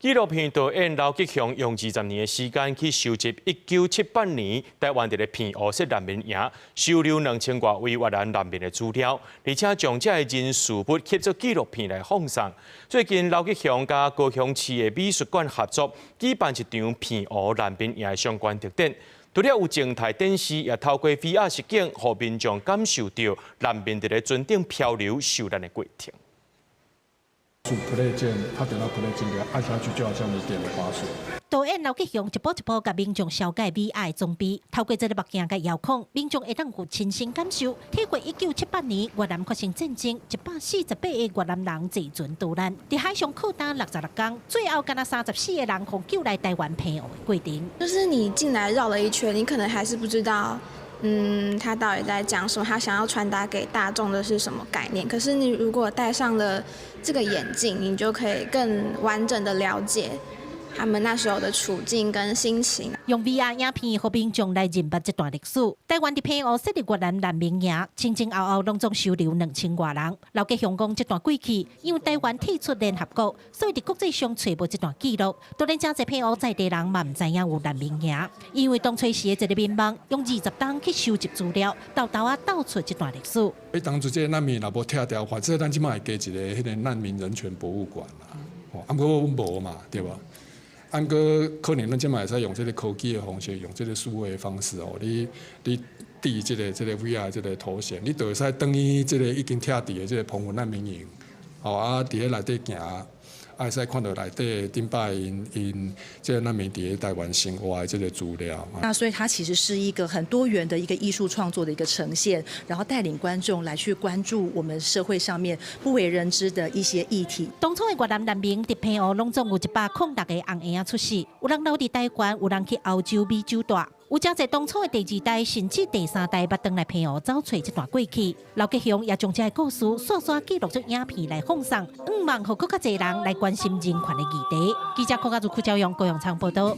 紀錄片導演劉吉雄用20年的時間去收集1978年台灣佇咧澎湖設難民營收留2000外位越南難民的資料，而且將這个人事物翕做紀錄片來放送。最近劉吉雄佮高雄市的美術館合作，舉辦一場澎湖難民營的相關特展。除了有靜態展示，也透過 VR 實境，予民眾感受到難民佇咧船頂漂流受難的過程。做 play 鍵，他點到 play 鍵，按下去就好像你點了滑鼠。導演劉吉雄一步一步共民眾紹介 VR 的裝備，透過這个目鏡佮遙控，民眾會當有親身感受，體會1978年越南發生戰爭，148個越南人坐船逃難，佇海上苦擔66工，最後干焦34個人予救來台灣澎湖的過程。就是你進來繞了一圈，你可能還是不知道，他到底在講什麼，他想要傳達給大眾的是什麼概念。可是你如果戴上了這個眼鏡，你就可以更完整的了解他們那時候的處境跟心情。用 VR 影片，予民眾來認捌這段歷史。台灣佇澎湖設立越南難民營，前前後後攏總收留2000外人。劉吉雄講，這段過去，因為台灣退出聯合國，所以佇國際上揣無這段記錄。當然，誠濟澎湖在地人嘛毋知影有難民營，因為當初時的一个民望，用20冬去收集資料，沓沓仔鬥出這段歷史。欸，當初這個難民若無拆掉，反正咱這馬會加一个彼个難民人權博物館啦。吼，啊，毋過阮無嘛，對無？啊，毋過可能咱這馬會使用這个科技的方式，用這个數位的方式哦，你戴這个 VR 這个頭銜，你就會使轉去這个已經拆掉的這个澎湖難民營，吼啊，佇咧內底行，啊，會使看著內底頂擺𪜶𪜶這个難民佇咧台灣生活的這个資料。那所以它其實是一個很多元的一個藝術創作的一個呈現，然後帶領觀眾來去關注我們社會上面不為人知的一些議題。當初的越南難民佇澎湖攏總有106個紅嬰仔出世，有人留佇台灣，有人去歐洲、美洲蹛。有誠濟當初的第二代甚至第三代捌轉來澎湖走揣這段過去。劉吉雄也將這个故事煞煞記錄做影片來放送，向望予閣較濟人來關心人權的議題。記者柯家如、柯昭陽、高永昌報道。